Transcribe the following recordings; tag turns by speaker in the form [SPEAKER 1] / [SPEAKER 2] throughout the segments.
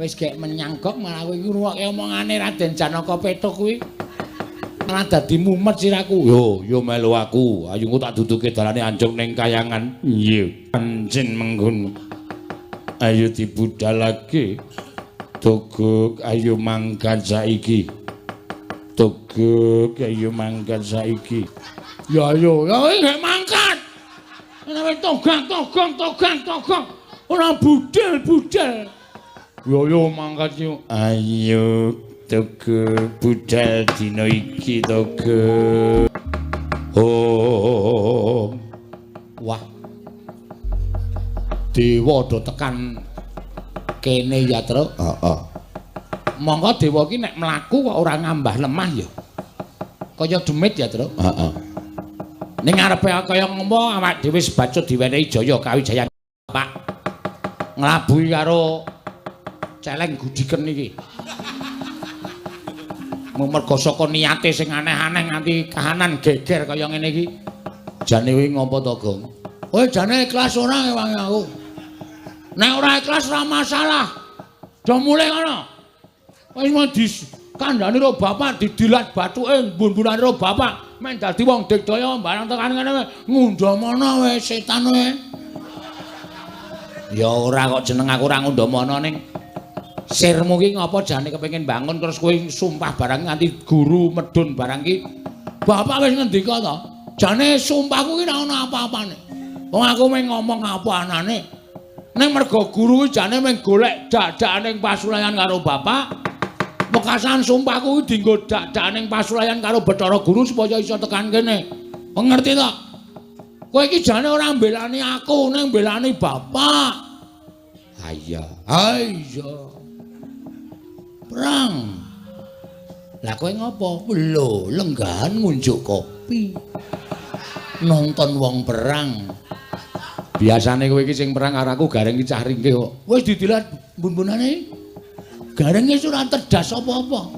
[SPEAKER 1] Wis gek menyang gok malah kowe iki ngrungokke omongane Raden Janaka Petuk kuwi. Malah dadi mumet siraku.
[SPEAKER 2] Yo, yo melu aku. Ayo engko tak duduke dalane anjung ning kayangan. Iya, pancen mengkono. Ayo dibudalake. Togok ayo mangkat saiki. Togok ayo mangkat saiki.
[SPEAKER 1] Ya ayo, ya gek mangkat. Nek togak togong togang togong. Ora budal-budal.
[SPEAKER 2] Yo yo mangkat yo. Ayo Togok budal dina iki Togok. Oh.
[SPEAKER 1] Wah. Dewa do tekan kene ya, Truk.
[SPEAKER 2] Heeh.
[SPEAKER 1] Monggo dewa iki nek mlaku kok ora ngambah lemah ya. Kaya demit ya, Truk.
[SPEAKER 2] Heeh.
[SPEAKER 1] Ning ngarepe kaya ngopo awak dhewe sebacut diwenehi jaya kawijayan Pak. Nglabuhi karo celeng gudiken iki. Mergo saka niate sing aneh-aneh nganti kahanan geger kaya ngene iki. Jane kuwi ngopo to, Gong? Kowe jane ikhlas ora ngewangi aku. Nek ora ikhlas ora masalah. Do mulih ngono. Wis mau dikandani karo bapak didilat bathuke mbun-mbunane karo bapak men dadi wong digdaya barang tekan ngene ngundhamana wis setan kowe. Ya ora kok jeneng aku ora ngundhamana ning sirmu ki ngapa jane kepengin bangun terus kowe sumpah barang nganti guru medun barang ki. Bapak wis ngendika to. Jane sumpahku ki ora ana apa-apane. Wong aku mung ngomong apa anane. Ning mergo guru ki jane mung golek dak-dakane pasulayan karo bapak. Wekasan sumpahku ki dienggo dak-dakane pasulayan karo Bathara Guru supaya iso tekan kene. Ngerti to? Kowe iki jane ora mbelani aku, ning mbelani bapak. Ha iya. Ha iya. Perang. Lah kowe ngopo? Lho, lenggahan ngunjuk kopi. Nonton wong perang. Biasane kowe iki sing perang karo aku gareng iki cah ringkih kok. Wis didilat mbun-mbunane. Gareng wis ora terdas apa-apa.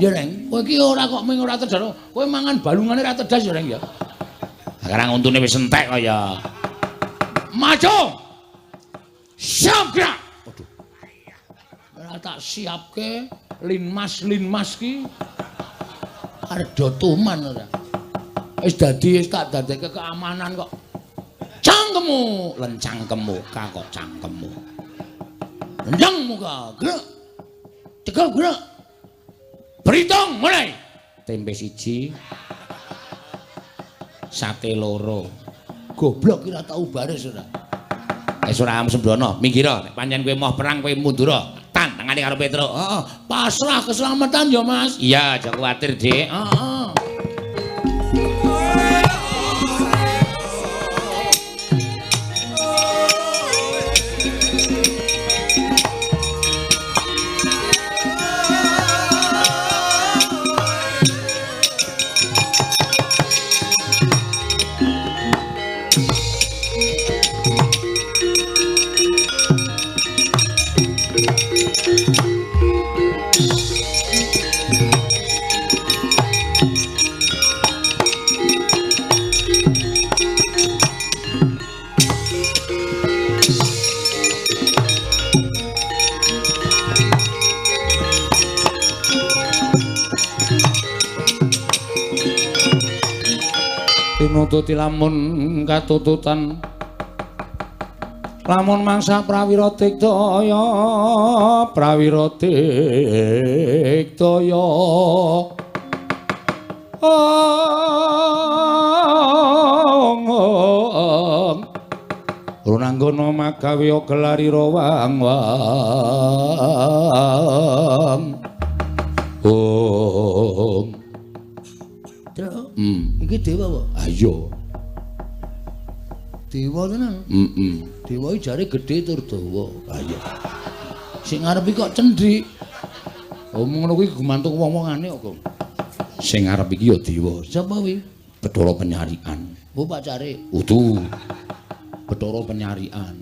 [SPEAKER 1] Ya, Reng, kowe iki ora kok mung ora terdas. Kowe mangan balungane ora terdas ya, Reng ya.
[SPEAKER 2] Sekarang untune wis entek kok ya.
[SPEAKER 1] Maju. Siap gerak. Waduh. Ora tak siapke linmas-linmas ki. Arep do tuman ora. Wis dadi wis tak dadekke keamanan kok. Cangkemmu,
[SPEAKER 2] lencangkemmu, kok cangkemmu.
[SPEAKER 1] Lencang muka, gerak. Tegak gerak. Berhitung mulai.
[SPEAKER 2] Tempe siji. Sate loro.
[SPEAKER 1] Goblok ki ora tau baris ora.
[SPEAKER 2] Wis ora sembrono, minggir nek pancen kowe moh perang kowe mundur. Tan tangane karo Petruk.
[SPEAKER 1] Heeh, pasrah keselamatan ya, Mas.
[SPEAKER 2] Iya, aja kuwatir, Dik.
[SPEAKER 1] Heeh. Tinututi lamun katututan lamun mangsa prawira digdaya prawira digdaya ong runanggono magawe gelarira wang wang ong. Iki dewa apa?
[SPEAKER 2] Ayo.
[SPEAKER 1] Dewa tenan.
[SPEAKER 2] Heeh.
[SPEAKER 1] Dewa iki jare gedhe tur dawa.
[SPEAKER 2] Ha iya.
[SPEAKER 1] Sing ngarep iki kok cendhik. Oh ngono kuwi gumantung wong-wongane kok, Gong.
[SPEAKER 2] Sing ngarep iki ya dewa.
[SPEAKER 1] Sapa kuwi?
[SPEAKER 2] Bathara Penyarikan.
[SPEAKER 1] Oh pacare.
[SPEAKER 2] Udu. Bathara Penyarikan.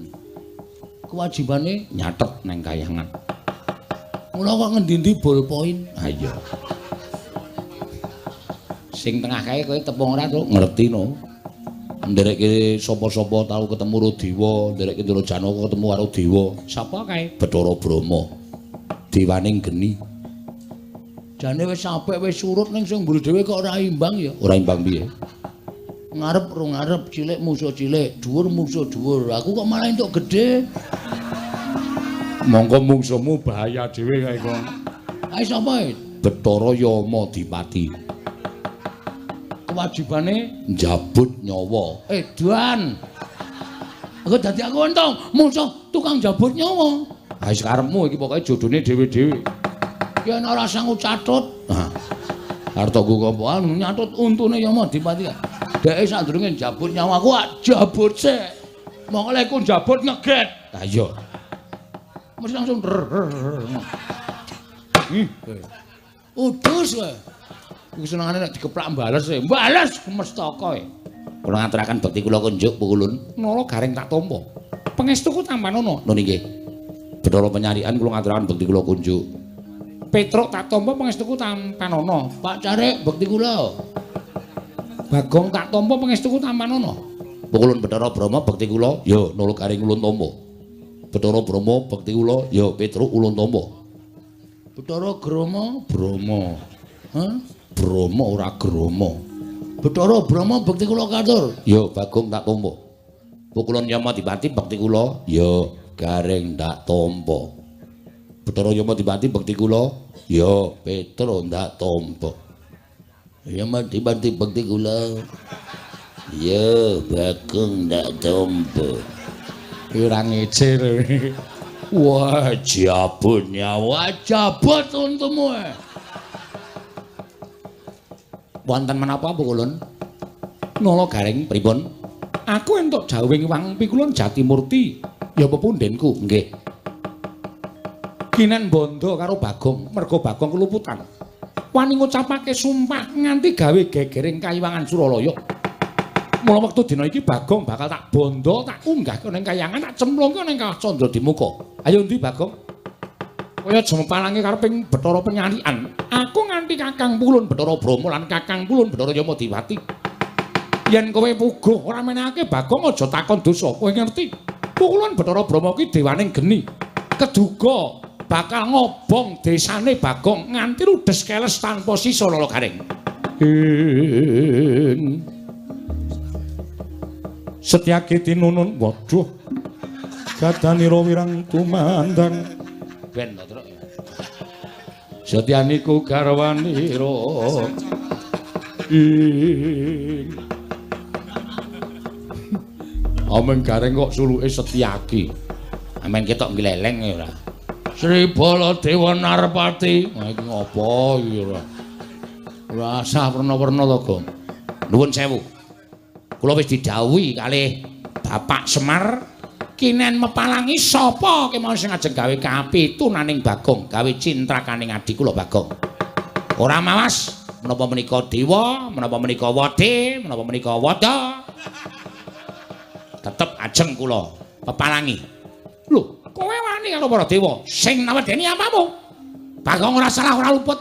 [SPEAKER 1] Kewajibane
[SPEAKER 2] nyatet nang kayangan.
[SPEAKER 1] Mula kok ngendi-endi ballpoint.
[SPEAKER 2] Ha iya. Sing tengah kae kowe tepung ora, Truk? Ngerti no. Nderekke sapa-sapa tau ketemu karo dewa, nderekke Ndara Janaka ketemu karo dewa. Sapa kae? Bathara Brahma.
[SPEAKER 1] Dewaning geni. Jane wis apik wis surut ning sing mburi dhewe kok ora imbang ya. Ora imbang piye? Ngarep ro ngarep, cilik musuh cilik, dhuwur musuh dhuwur. Aku kok malah entuk gedhe.
[SPEAKER 2] Mongko mungsuhmu bahaya dhewe kae kok.
[SPEAKER 1] Ae sapa? Bathara Yamadipati. Kewajibane njabut nyawa. Edan. Aku dadi aku untung musuh tukang njabut nyawa. Ha wis karepmu iki pokoke jodone dhewe-dhewe. Ki ana ora sangu catut. Ha. Arep nggo apa nyatut untune Yamadipati. Dheke sadurunge njabut nyawa aku jabut sik. Mongko lek ku njabut ngeget. Ha iya. Mesti langsung udus kowe. Iku senengane nek dikeplak bales e. Bales mestaka e. Kula ngaturaken bekti kula kunjuk pukulun.
[SPEAKER 2] Nala Gareng tak tampa. Pangestuku tampanono.
[SPEAKER 1] Nun inggih. Bathara Penyarikan kula ngaturaken bekti kula kunjuk.
[SPEAKER 2] Petruk tak tampa pangestuku tampanono.
[SPEAKER 1] Pak Carik bekti kula.
[SPEAKER 2] Bagong tak tampa pangestuku tampanono.
[SPEAKER 1] Pukulun Bathara Brahma bekti kula. Ya Nala Gareng ulun tampa. Bathara Brahma bekti kula. Ya Petruk ulun tampa. Bathara Grama Brahma. Hah? Brahma ora Grama. Bathara Brahma bekti kula katur. Ya Bagong tak tampa. Pukulun Yamadipati bekti kula. Ya Gareng tak tampa. Bathara Yamadipati bekti kula. Ya Petruk tak tampa. Yamadipati bekti kula. Ya Bagong tak tampa.
[SPEAKER 2] Ora ngece lho.
[SPEAKER 1] Wah, jabut nyawa, jabut untumu. Wonten menapa pukulun?
[SPEAKER 2] Nala Gareng
[SPEAKER 1] pripun?
[SPEAKER 2] Aku entuk dawuhing Wang Pikulun Jatimurti, ya pepundhenku.
[SPEAKER 1] Nggih.
[SPEAKER 2] Kinen bondo karo Bagong, merga Bagong keluputan. Wani ngucapake sumpah nganti gawe gegering kayiwangan Suralaya. Mula wektu dina iki Bagong bakal tak bondo, tak unggahke ning kayangan, tak cemplungke ning Kawah Candradimuka. Ayo ndi Bagong? Kaya aja mepalange kareping Bathara Penyarikan. Aku nganti Kakang Pulun Bathara Brahma lan Kakang Pulun Bathara Yamadipati. Yen kowe puguh ora menehake Bagong aja takon dosa. Kowe ngerti? Pukulun Bathara Brahma ki dewaning geni. Keduga bakal ngobong desane Bagong nganti ludes keles tanpa sisa Lala Gareng.
[SPEAKER 3] Setyaki tinunun, waduh, gadanira wirang tumandang.
[SPEAKER 1] Ben to, Truk. Setyaniku garwanira.
[SPEAKER 3] Ing.
[SPEAKER 2] Ameng Gareng kok suluke Setyaki.
[SPEAKER 1] Amen ketok gleleng ya ora. Sri Baladewa Narpati. Wah iki ngopo iki ora. Ora sah werna-werna to, Gong. Nuwun sewu. Kula wis didhawuhi kalih Bapak Semar kinen mepalangi sapa kemawon sing ajeng gawe kapitunaning Bagong, gawe cintrakaning adi kula Bagong. Ora mawas menapa menika dewa, menapa menika wade, menapa menika wada. Tetep ajeng kula pepalangi. Lho, kowe wani karo para dewa sing nawedeni apamu? Bagong ora salah ora luput.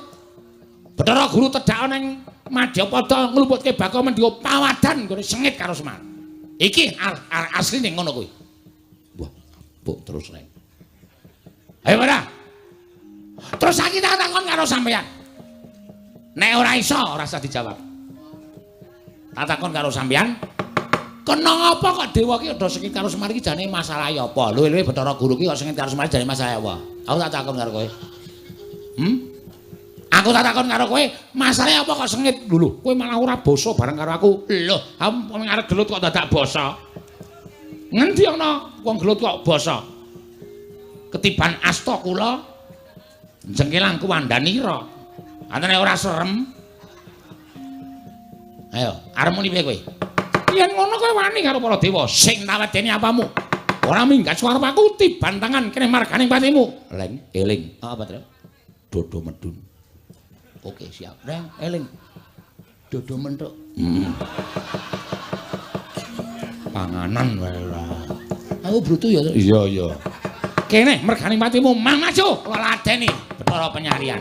[SPEAKER 1] Bathara Guru tedhak ning Madyapada ngluputke Bagong mendika pawadan nggone sengit karo Semar. Iki asline ngono kuwi. Wah, mbok terus rek. Ayo ora. Terus saiki tak takon karo sampeyan. Nek ora iso ora usah dijawab. Tak takon karo sampeyan, kena apa kok dewa ki udah sengit karo Semar iki jane masalahe apa? Luwe-luwe Bathara Guru ki kok sengit karo Semar jane masalahe apa? Aku tak takon karo kowe. Aku tak takon karo kowe, masalahe apa kok sengit? Lho, kowe malah ora basa bareng karo aku. Lho, aku arep gelut kok dadak basa. Ngendi ana wong gelut kok basa? Ketiban asta kula jengkelang kuwandanira. Antene ora serem. Ayo, arep muni piye kowe? Yen ngono kowe wani karo para dewa sing tawedeni apamu? Ora minggat suara aku tiban tangan kene marganing patimu. Leng, eling. Apa, Tru? Dodo medun. Oke, siap. Reng, eling. Dodo mentuk. Panganan wae ora. Aku brutu ya. Iya, iya. Kene merganing patimu mang maju kula ladeni Bathara Penyarian.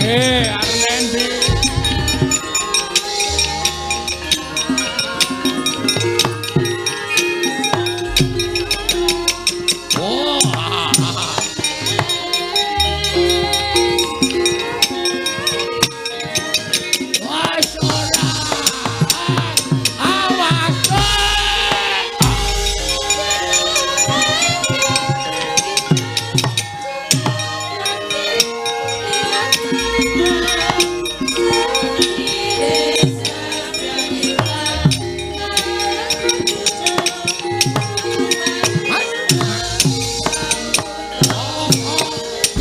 [SPEAKER 1] Arep endi? Oh. Wes ora. Awas.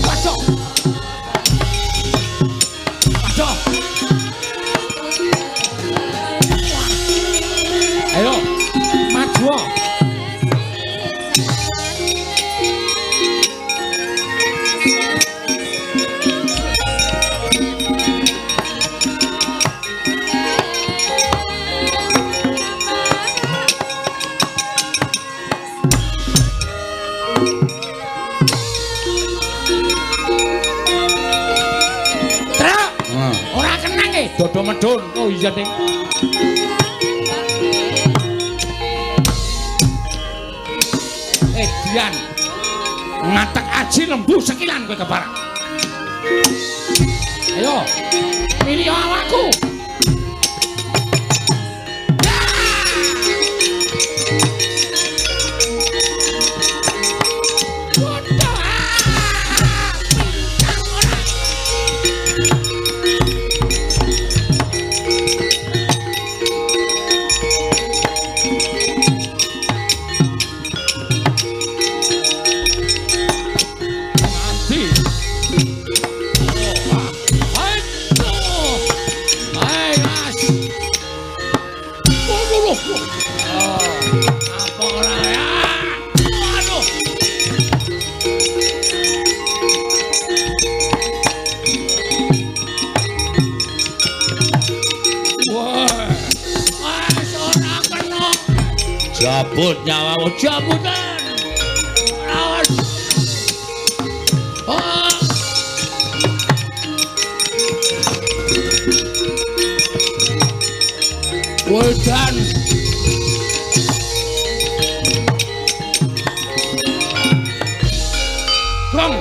[SPEAKER 1] Waduh. Waduh. Ayo, maju. Truk. Ora kenang e, dodo medun. Oh iya, Ding. Dian. Ngatek aji lembu sekilan kowe keparak. Ayo, pilih awakku. Waduh, pincang ora. Mati. Aduh. Hai, Mas. Waduh, loh. Apa ora ya? Aduh. Wah. Wes ora kena. Jabut nyawamu, jabutan. Awas. Oh. Wedan. Rong.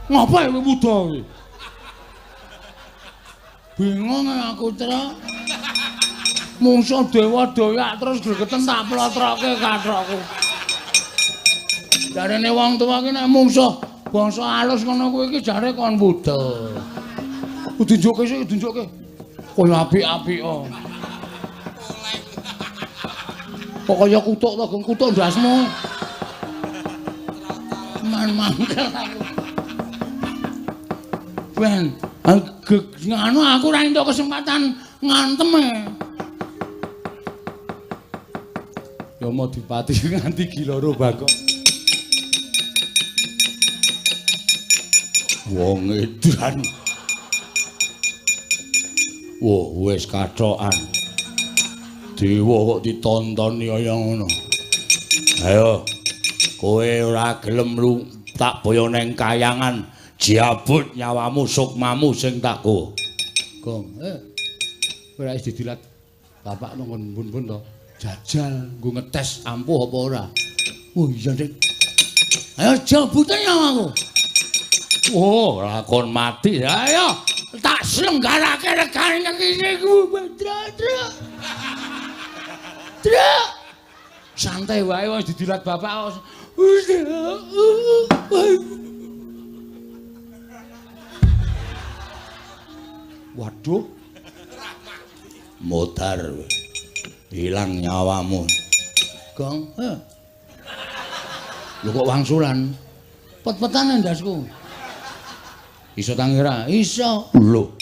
[SPEAKER 1] Ngapa kowe wuda kowe? Bingung aku, Truk. Mungsuh dewa doyak terus gregeten tak plotroke kathokku. Jarene wong tuwa ki nek mungsuh bangsa alus ngono kuwi iki jare kon wuda. Tunjukke sik, tunjukke. Kaya apik-apik kok. Kok kaya kutuk to, Geng, kutuk ndasmu. Man mangkel aku. Ben, nganu aku ora entuk kesempatan ngantem e.
[SPEAKER 2] Yama dipati nganti giloro Bagong. Wong edan. Wah, wis kathokan. Dewa kok ditontoni kaya ngono. Ayo, kowe ora gelem lu tak boyo neng kayangan, jabut nyawamu sukmamu sing tak go.
[SPEAKER 1] Gong, kowe ora wis didilat bapak nang nggon bun-bun to. Jajal nggo ngetes ampuh apa ora. Oh iya, Dik. Ayo jabute nyawaku.
[SPEAKER 2] Oh, lakon mati.
[SPEAKER 1] Ayo, tak selenggarake regane iki ku, Truk, Truk. Truk. Santai wae wis didilat bapak.
[SPEAKER 2] Waduh. Modar. Hilang nyawamu.
[SPEAKER 1] Gong, Lho kok wangsulan? Pet-petan ndasku. Iso tangi ora? Iso.
[SPEAKER 2] Lho.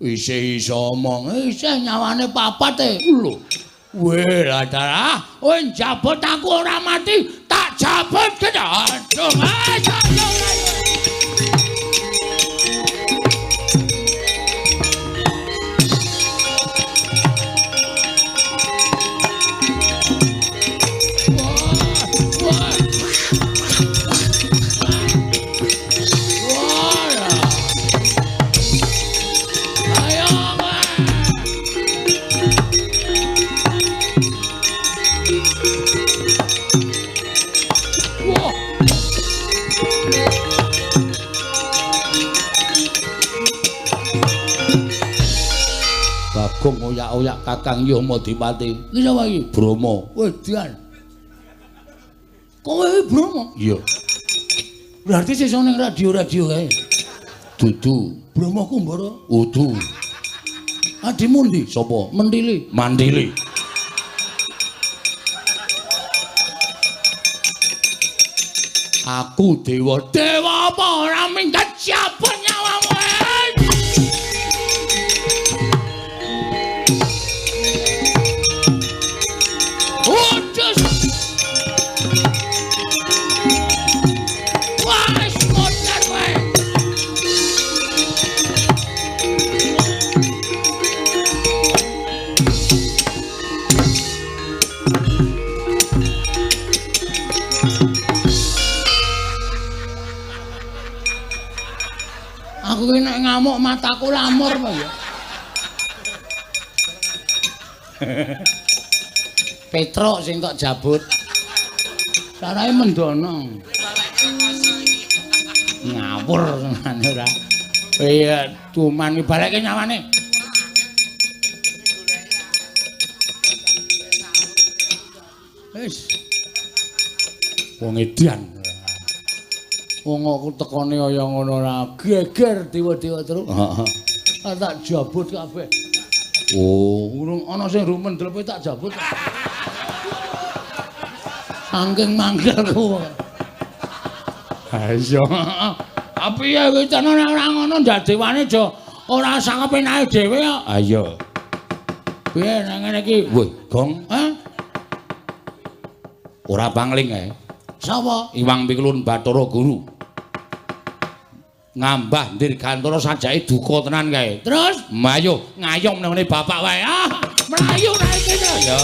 [SPEAKER 2] Isih iso omong.
[SPEAKER 1] Isih nyawane papat e.
[SPEAKER 2] Lho. Weh, lah
[SPEAKER 1] darah, kowe njabut aku ora mati, tak jabut kena. Aduh, ayo. Wah, wah. Wah. Wah. Bagong oyak-oyak Kakang Yamadipati. Iki sapa iki? Brahma. Wedan. Kowe iki Brahma? Iya. Berarti sesuk ning radio-radio kae. Dudu. Brahma Kumbara? Udu. Adimu ndi? Sapa? Mentili. Mandili. Aku dewa. Dewa apa ora minggat siapa nyawamu? Ucus. Wes modar kowe. Aku ki nek ngamuk mataku lamur apa ya. Petruk sing tok jabut. Sarahe mendono. Ngawur tenan ora. Iya, tuman iki balekke nyawane. Wis. Wong edan. Wong aku tekone kaya ngono ora geger dewa-dewa terus. Heeh. Tak jabut kabeh. Oh, urung ana sing rumen dlepe tak jabut. Saking mangkelku. Ha iya. Tapi ya wis nek ora ngono ndak dewane aja ora sakepenake dhewe kok. Ha iya. Piye nek ngene iki? Weh, Gong. Hah?
[SPEAKER 2] Ora pangling ae.
[SPEAKER 1] Sapa?
[SPEAKER 2] Iwang Pikulun Bathara Guru. Ngambah dirgantara sajake duka tenan kae.
[SPEAKER 1] Terus
[SPEAKER 2] mayo ngayom nang ngene bapak wae.
[SPEAKER 1] Ah, mlayu nae kene.
[SPEAKER 2] Ya.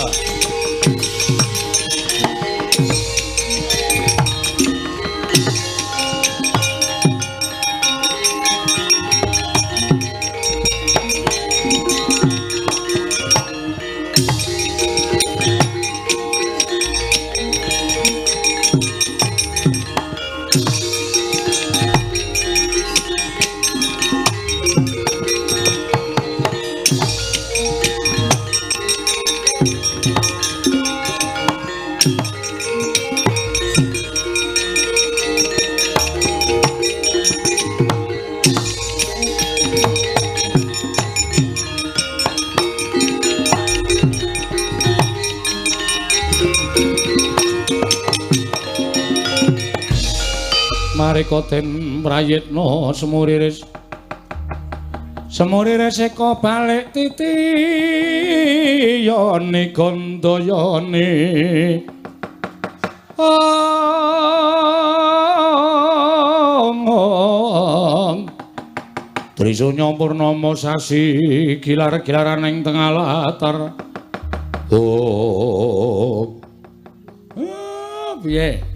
[SPEAKER 2] Mareka den prayitna semuriris. Semuriris eka balik titiyane gandayane. Ong. Trisunya purnama sasi gilar-gilaran ing tengah latar. Oh.
[SPEAKER 1] Piye?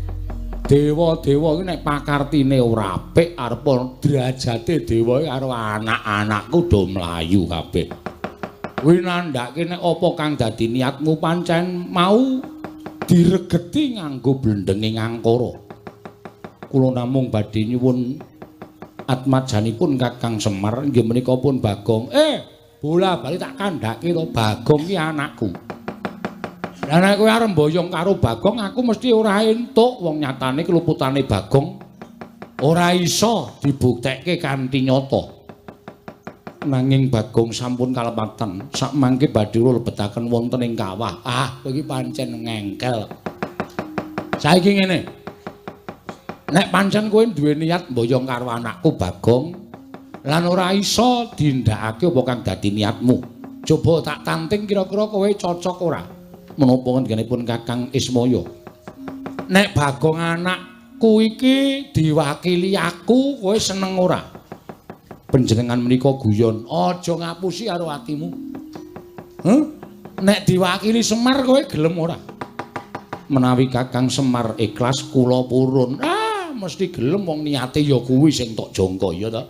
[SPEAKER 1] Dewa-dewa iki nek pakartine ora apik arep derajate dewa iki karo anak-anakku do mlayu kabeh. Kuwi nandhake nek apa kang dadi niatmu pancen mau diregeti nganggo blendenge ngangkara. Kula namung badhe nyuwun atmajanipun Kakang Semar inggih menika pun Bagong. Bola bali tak kandhake to Bagong ki anakku. Lah nek kowe arep mboyong karo Bagong aku mesti ora entuk, wong nyatane keluputane Bagong ora iso dibuktekke kanthi nyata. Nanging Bagong sampun kalepatan, sakmangke badhe kula lebetaken wonten ing kawah. Ah, kowe iki pancen ngengkel. Saiki ngene. Nek pancen kowe duwe niat mboyong karo anakku Bagong lan ora iso dindakake apa kang dadi niatmu. Coba tak tanting kira-kira kowe cocok ora? Menapa ngendikanipun Kakang Ismaya? Nek Bagong anakku iki diwakili aku, kowe seneng ora? Panjenengan menika guyon, aja ngapusi karo atimu. Heh? Nek diwakili Semar kowe gelem ora? Menawi Kakang Semar ikhlas kula purun. Ah, mesti gelem wong niate ya kuwi sing tok jangka ya ta.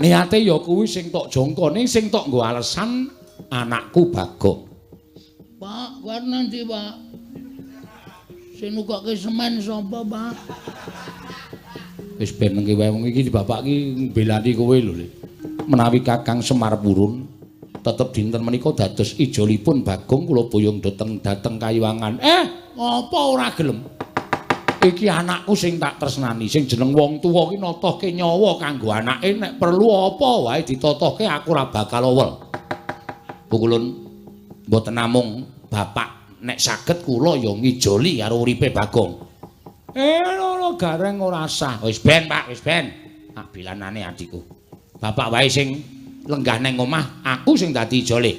[SPEAKER 1] Niate ya kuwi sing tok jangka, ning sing tok nggo alesan anakku Bagong. Pak, kowe nanti, Pak. Sing nukokke semen sapa, Pak? Wis ben nengke wae wong iki bapak iki mbelani kowe lho, Le. Menawi Kakang Semar purun tetep dinten menika dados ijolipun Bagong kula boyong dhateng Kayuwangan. Apa ora gelem? Iki anakku sing tak tresnani, sing jeneng wong tuwa ki natohke nyawa kanggo anake, nek perlu apa wae ditotohke aku ora bakal owel. Pukulun mboten namung bapak, nek saged kula ya ngijoli karo uripe Bagong. Lho Gareng ora sah. Wis ben, Pak, wis ben. Tak bilanane adikku. Bapak wae sing lenggah nang omah, aku sing dadi ijole.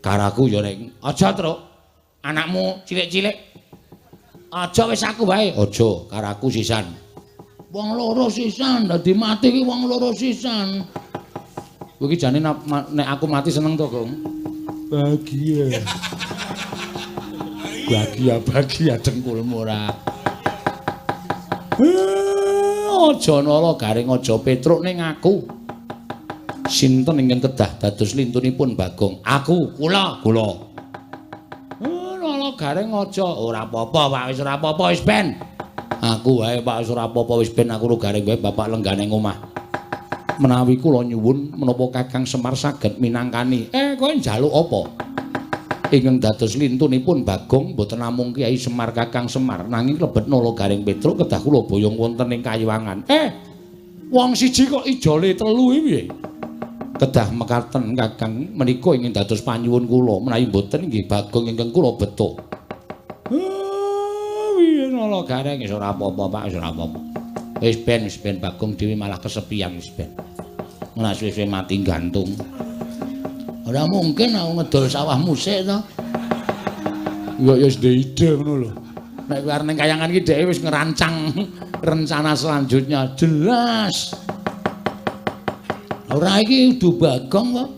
[SPEAKER 1] Karaku ya reng. Aja, Truk. Anakmu cilik-cilik. Aja wis aku wae. Aja, karaku sisan. Wong loro sisan, dadi mati ki wong loro sisan. Kowe iki jane nek aku mati seneng to, Gong?
[SPEAKER 3] Bahagia.
[SPEAKER 1] Bahagia, bahagia dengkulmu ora. Aja nala Gareng, aja Petruk ning aku. Sinten ingkang kedah dados lintunipun Bagong? Aku, kula, kula. Nala Gareng aja. Ora apa-apa, Pak, wis ora apa-apa, wis ben. Aku wae, Pak, wis ora apa-apa, wis ben aku ro Gareng wae bapak lenggah ning omah. Menawi kula nyuwun menapa Kakang Semar saged minangkani. Kowe njaluk apa? Ingkang dados lintunipun Bagong mboten namung Kyai Semar Kakang Semar, nanging lebet Nala Gareng Petruk kedah kula boyong wonten ing Kayuwangan. Wong siji kok ijole telu iki piye? Kedah mekaten Kakang menika ingkang dados panyuwun kula, menawi mboten nggih Bagong ingkang kula beto. Piye Nala Gareng? Wis ora apa-apa, Pak, wis ora apa-apa. Wis ben Bagong dhewe malah kesepian wis ben. Ora suwe-suwe mati gantung. Ora mungkin aku ngedol sawah musik to.
[SPEAKER 3] Ya wis ndek ide ngono lho.
[SPEAKER 1] Nek kowe arep ning kayangan iki dheke wis ngerancang rencana selanjutnya jelas. Ora iki udu Bagong kok.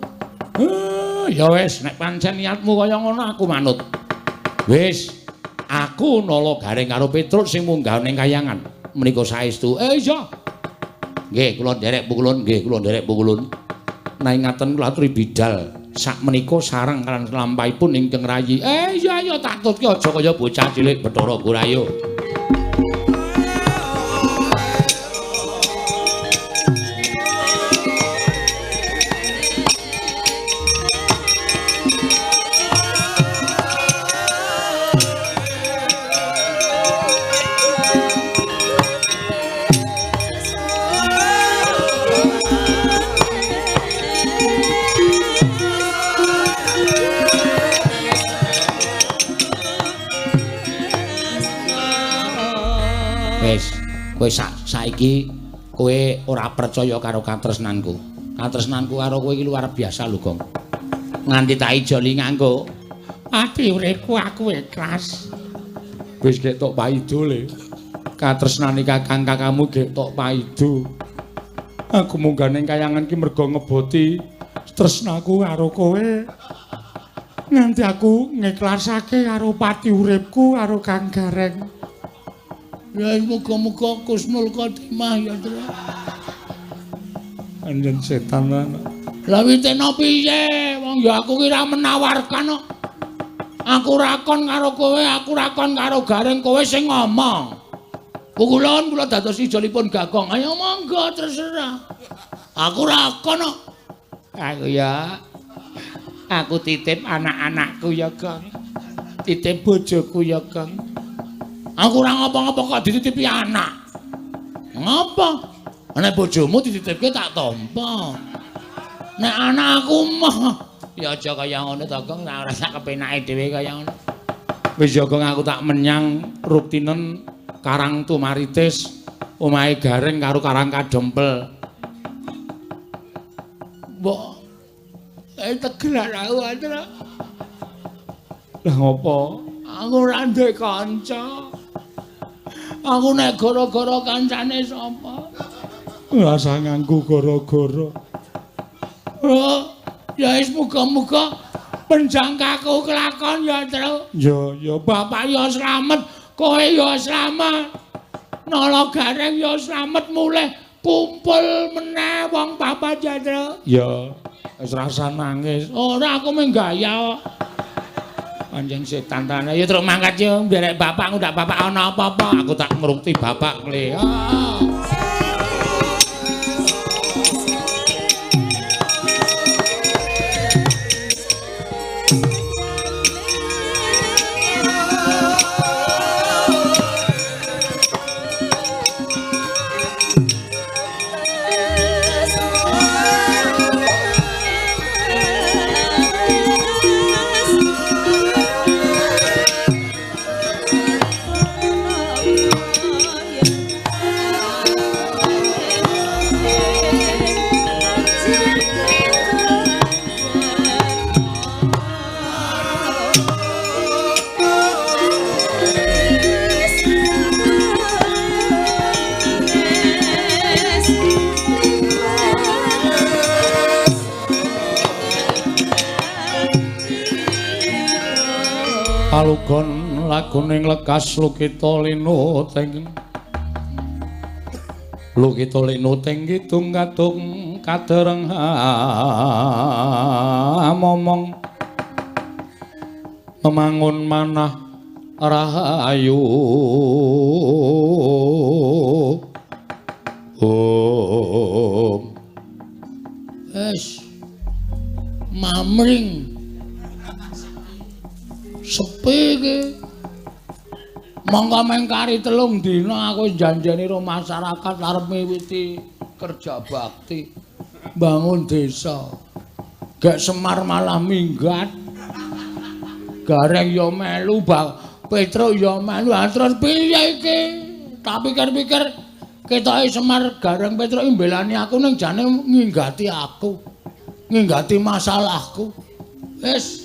[SPEAKER 1] Ya wis nek pancen niatmu kaya ngono aku manut. Wis, aku Nala Gareng karo Petruk sing munggah ning kayangan. Menika saestu. Iya. Nggih, kula nderek pukulun, nggih kula nderek pukulun. Nanging ngaten kula aturi bidal sakmenika sareng lan lampahipun ingkang rayi. Iya iya tak tutke aja kaya bocah cilik Bathara Gurayo. Kowe saiki kowe ora percaya karo katresnanku. Katresnanku karo kowe iki luar biasa lho, Gong. Nganti tak ijoli nganggo ati uripku aku ikhlas.
[SPEAKER 3] Wis gek tok paido le. Katresnane kakang kakangmu gek tok paido. Aku munggah ning kayangan ki mergo ngeboti tresnaku karo kowe. Nganti aku ngikhlasake karo pati uripku karo Kang Gareng.
[SPEAKER 1] Ya muga-muga Kusnul Khotimah ya, Tru.
[SPEAKER 3] Anjen setan lan.
[SPEAKER 1] Lah witena piye? Wong ya aku ki ora menawarkan kok. Aku ra kon karo kowe, aku ra kon karo Gareng, kowe sing ngomong. Pukulun kula dados ijolipun Bagong. Ayo monggo terserah. Aku ra kon kok. Aku ya. Aku titip anak-anakku ya, Gong. Titip bojoku ya, Gong. Aku ora ngapa-ngapa kok dititipi anak. Ngapa? Nek bojomu dititipke tak tampa. Nek anak aku mah ya aja kaya ngono to, Gong, ora sak kepenake dhewe kaya ngono.
[SPEAKER 3] Wis ya, Gong, aku tak menyang Ruptinen Karang Tumaritis, omahe Gareng karo Karang Kadempel.
[SPEAKER 1] Mbok tegelan aku, Atra.
[SPEAKER 3] Lah ngopo?
[SPEAKER 1] Aku ora ndek kanca. Aku nek gara-gara kancane sapa?
[SPEAKER 3] Ora usah nganggo gara-gara.
[SPEAKER 1] Oh, ya wis muga-muga penjangkaku kelakon ya, Tru.
[SPEAKER 3] Ya, ya
[SPEAKER 1] bapak ya slamet, kowe ya slamet. Nala Gareng ya slamet mulih kumpul meneh wong papat ya, Tru.
[SPEAKER 3] Ya, wis rasa nangis.
[SPEAKER 1] Ora aku mung gaya kok. Pancen setan tenan. Ayo truk mangkat yo nderek bapak ngundak bapak ana apa-apa.
[SPEAKER 2] Aku tak ngrukti bapak le. Alugon laguning lekas lukita linuteng lukita linuteng kidung kadung kadereng momong memangun manah rahayu. Om
[SPEAKER 1] wis mamring sepi iki. Monggo mengkari 3 dina aku janjeni karo masyarakat arep miwiti kerja bakti bangun desa. Gek Semar malah minggat. Gareng ya melu, Petruk ya melu. Terus piye iki? Tak pikir-pikir ketoke Semar Gareng Petruk mbelani aku ning jane nginggati aku. Nginggati masalahku. Wis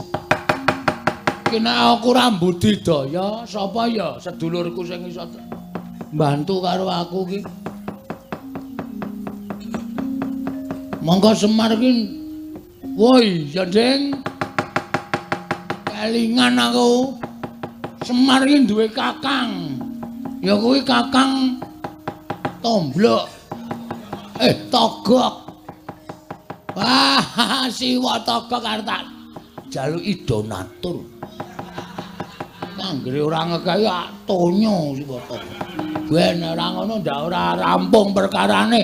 [SPEAKER 1] kena aku ora budidaya, sapa ya sedulurku sing iso mbantu karo aku ki. Monggo Semar ki. Woi, ya Ding. Kelingan aku. Semar ki duwe kakang. Ya kuwi kakang Tomblok. Togok. Wah, siwa Togok arep tak jaluki donatur. Anggere ora ngekai tonyo Siwa Togok. Ben ora ngono ndak ora rampung perkarane.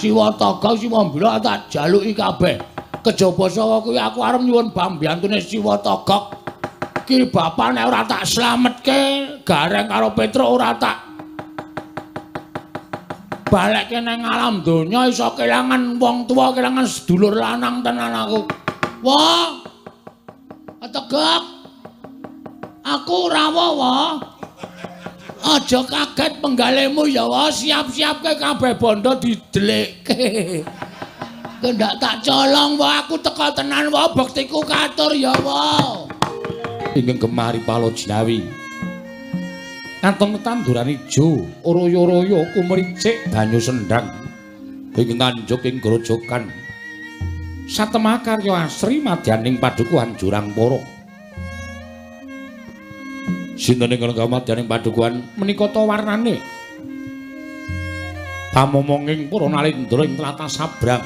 [SPEAKER 1] Siwa Togok Siwa Mblok tak jaluki kabeh. Kejaba saka kuwi aku arep nyuwun pambiyantune Siwa Togok. Ki bapak nek ora tak slametke Gareng karo Petruk ora tak balekke nang alam donya iso kelangan wong tuwa, kelangan sedulur lanang tenan aku. Wah. Togok. Aku ora wawa. Aja kaget penggalemu ya wae, siap-siapke kabeh bondo didelikke. Kendak tak colong wae aku teka tenan wae bektiku katur ya wae.
[SPEAKER 2] Ingkang gemari palo jinawi. Kantong tanduran ijo, royo-royo kumricik banyu sendang. Ingkang nganjuk ing grojogan. Satemah karya asri madyaning padukuhan Jurang Poro. Sinten ingkang madyaning padukuhan menika ta warnane pamomonging para nalindra ing tlatah Sabrang.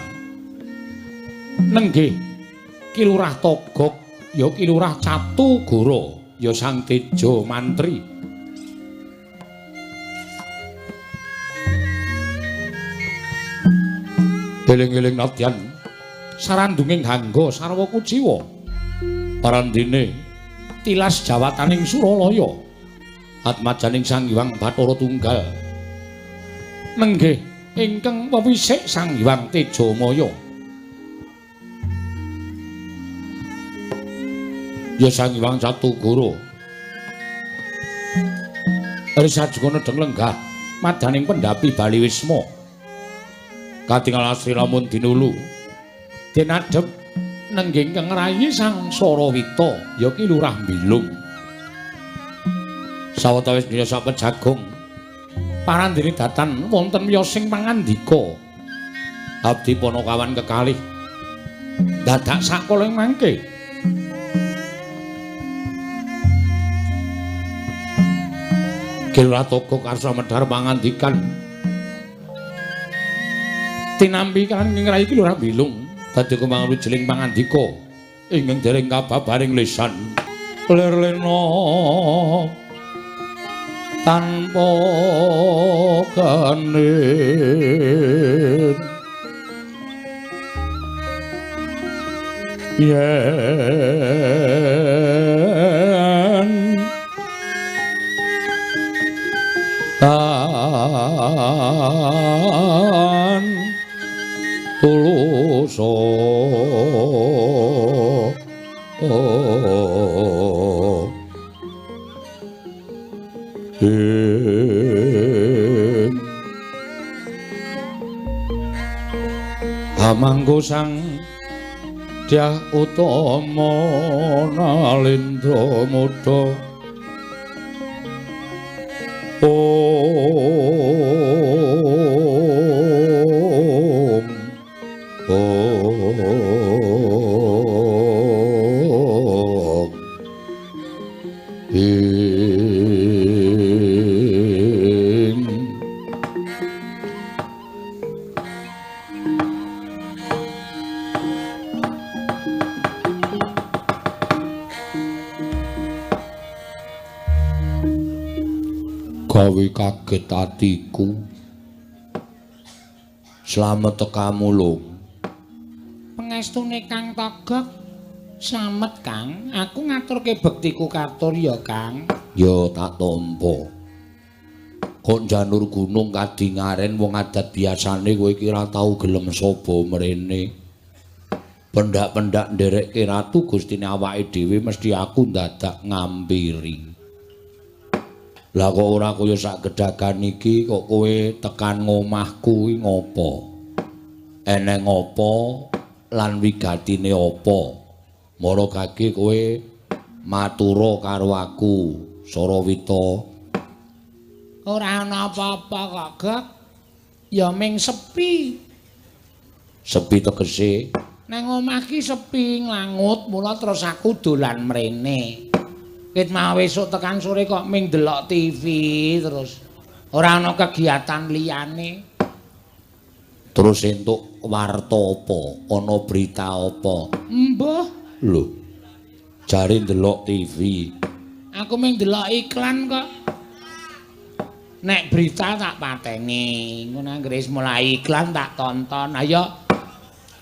[SPEAKER 2] Nenggih Ki Lurah Togok ya Ki Lurah Catugara ya Sang Teja Mantri. Eling-eling nadyan sarandunging hangga sarwa kuciwa parandene tilas jawataning Suralaya atmajaning Sang Hyang Bathara Tunggal. Nenggih ingkang wewisik Sang Hyang Tejamaya ya Sang Hyang Catugara. Risajengana nedheng lenggah madaning pendhapi Bali Wisma. Katingal asri lamun dinulu den adhep nenggih ingkang rayi Sang Sarawita ya Ki Lurah Bilung. Sawetawis dina sapejagung parandene datan wonten wiyosing pangandika. Abdi Panakawan kekalih dadak sakala ing mangke. Ki Lurah Togok karsa medhar pangandikan tinampi kan ing rayi Ki Lurah Bilung dadi kembang wijiling pangandika ingkang dereng kababaring lisan. Lir lena tanpa kanin yen tan tulus Hamangku sang Dyah Utama Nalindra Muda Om Om Ing gawe kaget atiku. Slamet tekamu lho.
[SPEAKER 1] Pengestune Kang Togog. Slamet Kang, aku ngaturke bektiku katur ya Kang.
[SPEAKER 2] Ya tak tampa. Kok janur gunung kadingaren wong adat biasane kowe iki ora tau gelem saba mrene. Pendak-pendak nderekke ratu gustine awake dhewe mesti aku ndadak ngampiri. Lah kok ora kaya sak gedhagan iki kok kowe tekan ngomahku iki ngopo? Eneng apa lan wigatine apa? Mara gage kowe matura karo aku, Sarawita.
[SPEAKER 1] Ora ana apa-apa kok, Gok. Ya ming sepi.
[SPEAKER 2] Sepi tegese?
[SPEAKER 1] Nang omah ki sepi nglangut, mula terus aku dolan mrene. Ket mau esuk tekan sore kok ming ndelok TV terus. Ora ana kegiatan liyane.
[SPEAKER 2] Terus entuk warta apa? Ana berita apa?
[SPEAKER 1] Mbah.
[SPEAKER 2] Lho. Jare ndelok TV.
[SPEAKER 1] Aku ming ndelok iklan kok. Nek berita tak pateni, ngono anggere wis mulai iklan tak tonton. Ayo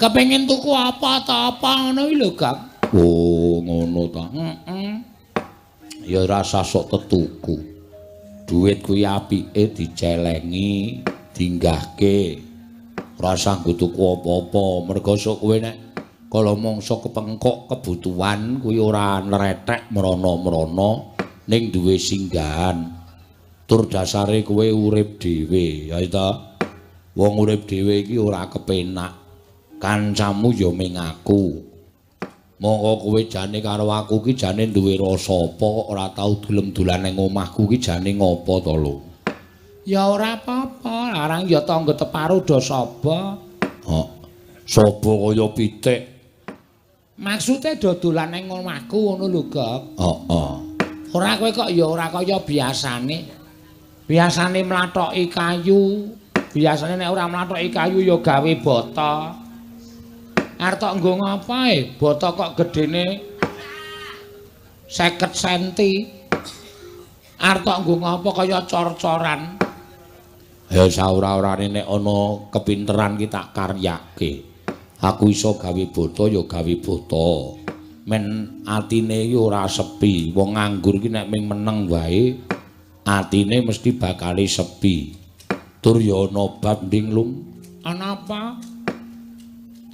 [SPEAKER 1] kepengin tuku apa ta apa ngono iki lho, Gang.
[SPEAKER 2] Oh, ngono ta.
[SPEAKER 1] Heeh.
[SPEAKER 2] Ya rasa sok tetuku. Duit kuwi apike dicelengi, dinggahke. Ora usah nggo tuku apa-apa, mergo sok kowe nek kala mangsa kepengkok kebutuhan kuwi ora nretek mrana-mrana ning duwe singgahan. Tur dasare kowe urip dhewe, ya ta. Wong urip dhewe iki ora kepenak. Kancamu ya ming aku. Monggo kowe jane karo aku ki jane duwe rasa apa kok ora tau gelem dolan ning omahku ki jane ngopo to lho?
[SPEAKER 1] Ya ora apa-apa, larang ya tangga teparo do saba.
[SPEAKER 2] Hok. Saba kaya pitik.
[SPEAKER 1] Maksude do dolan ning omahku ngono lho, Gok.
[SPEAKER 2] Heeh.
[SPEAKER 1] Ora kowe kok ya ora kaya biasane. Biasane mlathoki kayu, biasane nek ora mlathoki kayu ya gawe bata. Arep tok nggo ngapa e? Bata kok gedene 50 senti. Arep tok nggo ngapa kaya cor-coran.
[SPEAKER 2] Ya saora-orane nek ana kepinteran ki tak karyake. Aku iso gawe bata ya gawe bata. Men atine iki ora sepi. Wong nganggur ki nek ming meneng wae atine mesti bakale sepi. Tur ya ana bab nding lung.
[SPEAKER 1] Ana apa?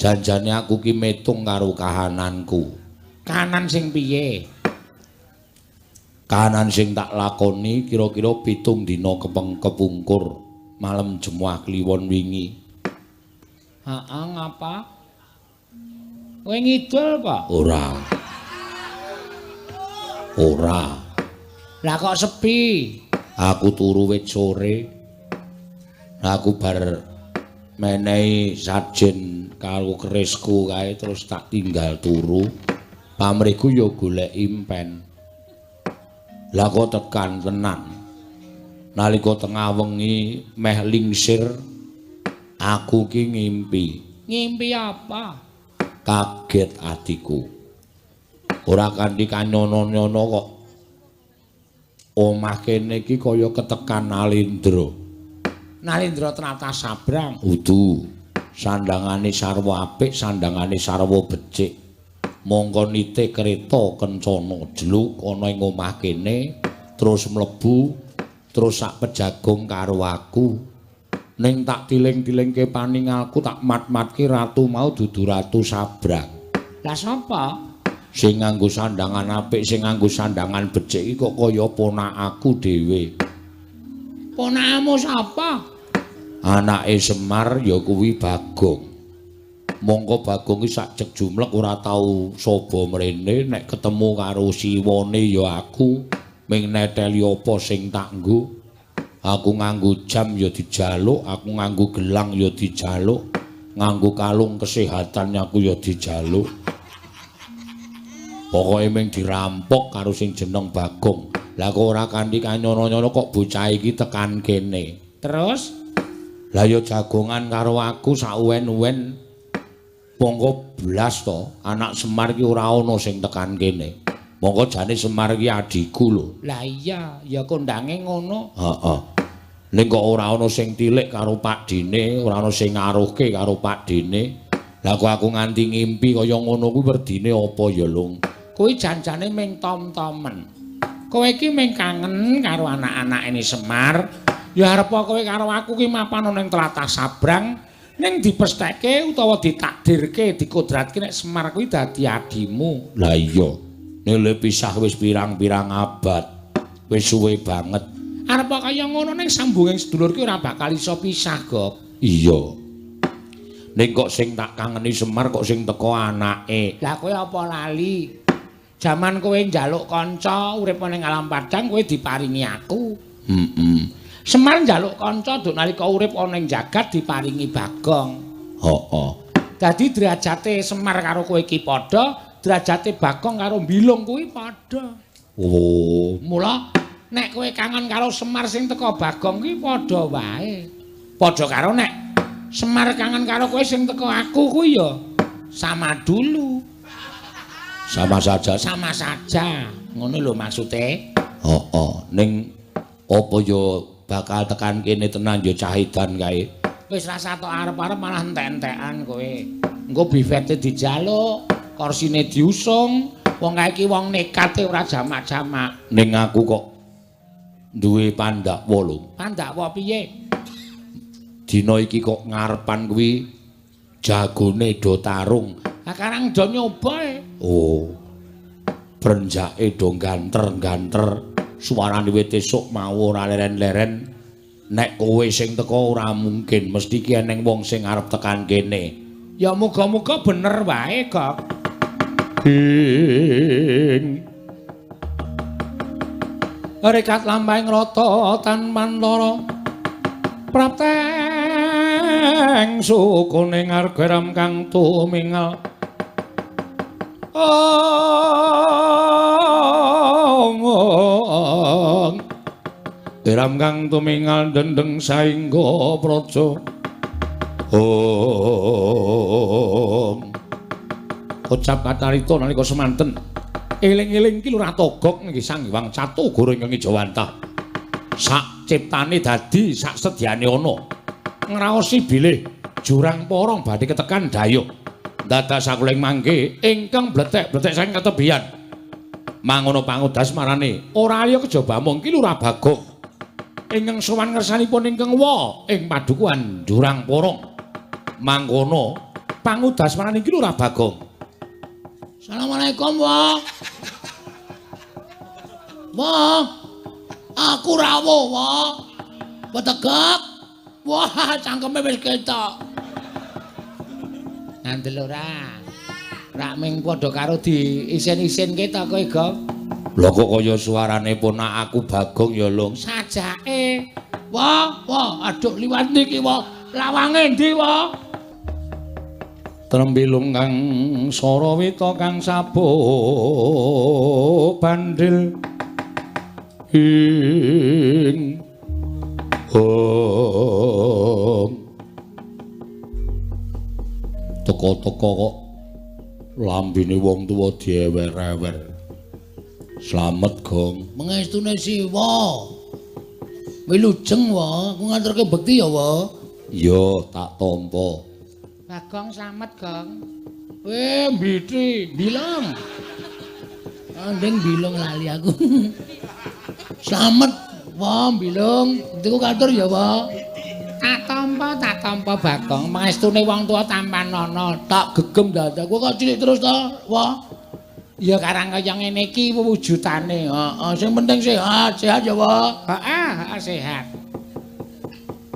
[SPEAKER 2] Janjane aku ki metung karo kahananku.
[SPEAKER 1] Kahanan sing piye?
[SPEAKER 2] Kahanan sing tak lakoni kira-kira 7 dina kepungkur malem Jemuah Kliwon wingi.
[SPEAKER 1] Heeh, ngapa? Kowe ngidul apa?
[SPEAKER 2] Ora. Ora.
[SPEAKER 1] Lah kok sepi?
[SPEAKER 2] Aku turu wit sore. Aku bar menehi sajen karo kerisku kae terus tak tinggal turu. Pamrihku ya golek impen. Lah kok tekan tenan. Nalika tengah wengi meh lingsir aku ki ngimpi.
[SPEAKER 1] Ngimpi apa?
[SPEAKER 2] Kaget atiku. Ora kanthi kanyono-nyono kok omah kene iki kaya ketekan Nalindra.
[SPEAKER 1] Nalindra tlatah Sabrang.
[SPEAKER 2] Udu. Sandangane sarwa apik, sandangane sarwa becik. Mongko nite kereta kencana jluk ana ing omah kene, terus mlebu, terus sak pejagung karo aku. Ning tak tiling-tilingke paningalku, tak mat-matke ratu mau dudu ratu Sabrang.
[SPEAKER 1] Lah sapa?
[SPEAKER 2] Sing nganggo sandangan apik, sing nganggo sandangan becik iki kok kaya ponakaku dhewe.
[SPEAKER 1] Ponakmu sapa?
[SPEAKER 2] Anake Semar ya kuwi Bagong. Mongko Bagong iki sak jek jumlek ora tau saba mrene, nek ketemu karo siwane ya aku ming neteli apa sing tak nggo. Aku nganggo jam ya dijaluk, aku nganggo gelang ya dijaluk, nganggo kalung kesehatan aku ya dijaluk. Pokoke ming dirampok karo sing jeneng Bagong. Lah kok ora kanthi kanyono-nyono kok bocah iki tekan kene.
[SPEAKER 1] Terus?
[SPEAKER 2] Lah ya jagongan karo aku sauwen-uwen. Mongko blas to, anak Semar iki ora ana sing tekan kene. Mongko jane Semar iki adhiku lho.
[SPEAKER 1] Lah iya, ya kondange ngono.
[SPEAKER 2] Heeh. Ning kok ora ana sing tilik karo pakdhene, ora ana sing ngaruhke karo pakdhene. Lah kok aku nganti ngimpi kaya ngono kuwi werdine apa ya, Lung?
[SPEAKER 1] Kuwi janjane ming tom-tomen. Kowe iki ming kangen karo anak-anake Semar. Ya arep kowe karo aku ki mapan ning tlatah Sabrang, ning dipestheke utawa ditakdirke, dikodratke nek Semar kuwi dadi adimu.
[SPEAKER 2] Lah iya. Nek pisah wis pirang-pirang abad. Wis suwe banget.
[SPEAKER 1] Arep kaya ngono ning sambunging sedulur ki ora bakal iso pisah, Gok.
[SPEAKER 2] Iya. Ning kok sing tak kangeni Semar kok sing teko anake.
[SPEAKER 1] Lah kowe apa lali? Jaman kowe njaluk kanca urip ning alam padang kowe diparingi aku.
[SPEAKER 2] Heeh.
[SPEAKER 1] Semar njaluk kanca nduk nalika urip ana ing jagat diparingi Bagong.
[SPEAKER 2] Heeh.
[SPEAKER 1] Dadi derajate Semar karo kowe iki padha, derajate Bagong karo Bilung kuwi padha.
[SPEAKER 2] Oh,
[SPEAKER 1] mula nek kowe kangen karo Semar sing teko Bagong kuwi padha wae. Padha karo nek Semar kangen karo kowe sing teko aku kuwi ya sama dulu.
[SPEAKER 2] Sama saja,
[SPEAKER 1] sama saja. Ngono lho maksude.
[SPEAKER 2] Heeh, ning apa ya bakal tekan kene tenan ya cah edan kae.
[SPEAKER 1] Wis rasa tok arep-arep malah entek-entekan kowe. Engko bifete dijaluk, korsine diusung, wong kae iki wong nekate ora jamak-jamak.
[SPEAKER 2] Ning aku kok duwe pandakwa lho.
[SPEAKER 1] Pandakwa piye?
[SPEAKER 2] Dina iki kok ngarepan kuwi jagone do tarung.
[SPEAKER 1] Lah karang do nyoba e.
[SPEAKER 2] Oh. Brenjake do ganter-ganter. Suarane wit esuk mau ora leren-leren. Nek kowe sing teko ora mungkin, mesti ki eneng wong sing arep tekan kene.
[SPEAKER 1] Ya muga-muga bener wae, Gok.
[SPEAKER 3] Ing rekat lampahing rata tanpantara prapteng sukune ngargaram kang tumingal. Ong Eram kang tumingal dendeng saingga praja.
[SPEAKER 2] Om.
[SPEAKER 3] Kocap kacarita nalika semanten. Eling-eling ki Lurah Togok nggih Sang Hyang Catugara ingkang Ijawantah.
[SPEAKER 2] Sak ciptane dadi sak sedyane ana. Ngraosi bilih jurang porong badhe ketekan dayuh. Dadak sakuling mangke ingkang bletek-bletek saking katebian. Mangono pangudas marane ora liya kejaba mung ki Lurah Bagong. Ingkang sowan ngersanipun ingkang wa ing padukuhan Jurang Porong. Mangkono pangudas marane ki Lurah Bagong.
[SPEAKER 1] Assalamualaikum, Wa. Wa. Aku rawuh, Wa. Petegak. Wah, cangkeme wis ketok. Ngandel ora? Rak ming padha karo diisin-isin ketok kowe, Gong.
[SPEAKER 2] Lho kok kaya suarane ponak aku Bagong ya, Lung.
[SPEAKER 1] Sajake. Wah, wah, aduh liwat niki, wah. Lawange ndi, wah?
[SPEAKER 3] Trembilung kang sarawita kang sabuk bandil ing
[SPEAKER 2] Om. Teko-teko kok Lambene wong tuwa diewer-ewer. Slamet, Gong.
[SPEAKER 1] Mengestune Siwa. Wilujeng, wa. Aku nganterke bekti ya, wa.
[SPEAKER 2] Iya, tak tampa.
[SPEAKER 1] Bagong slamet, Gong. Mbiti, bilong. Andeng bilong lali aku. Slamet, wa, bilong. Bektiku katur ya, wa. Tak tampa Bagong. Mangestune wong tuwa tampanana, tak gegem dadak. Kowe kok cilik terus to, wa? Ya karang kaya ngene iki wujudane. Heeh, sing penting sehat, sehat ya, wa. Heeh, sehat.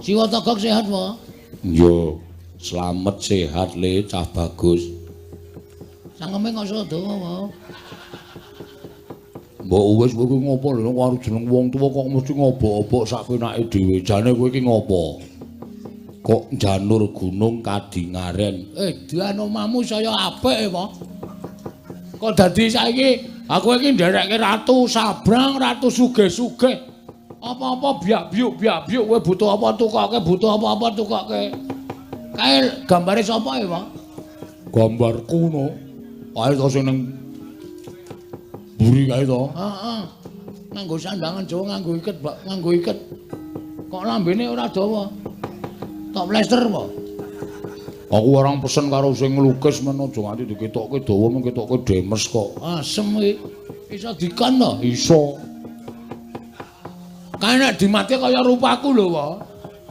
[SPEAKER 1] Siwa Togok sehat, wa?
[SPEAKER 2] Iya, slamet sehat le cah bagus.
[SPEAKER 1] Cangkeme kok iso dawa, wa.
[SPEAKER 2] Mbok wis kowe iki ngopo lho karo jeneng wong tuwa kok mesti ngobok-obok sak penake dhewe. Jane kowe iki ngopo? Kok janur gunung kadingaren.
[SPEAKER 1] Edan omahmu saya apik, wa. Kok dadi saiki aku iki nderekke ratu sabrang, ratu sugih-sugih. Apa-apa biak-biuk biak-biuk kowe butuh apa tukoke, butuh apa-apa tukoke. Kae gambare sapa ya, Pak?
[SPEAKER 2] Gambarku no. Kae to sing ning mburi kae to.
[SPEAKER 1] Heeh. Nganggo sandangan Jawa, nganggo iket, Pak, nganggo iket. Kok lambene ora dawa? Tok plester apa?
[SPEAKER 2] Aku orang pesen karo sing nglukis men aja nganti diketokke dawa men ketokke demes kok.
[SPEAKER 1] Asem iki. Iso dikon to?
[SPEAKER 2] Iso.
[SPEAKER 1] Kae nek dimati kaya rupaku lho, Wa.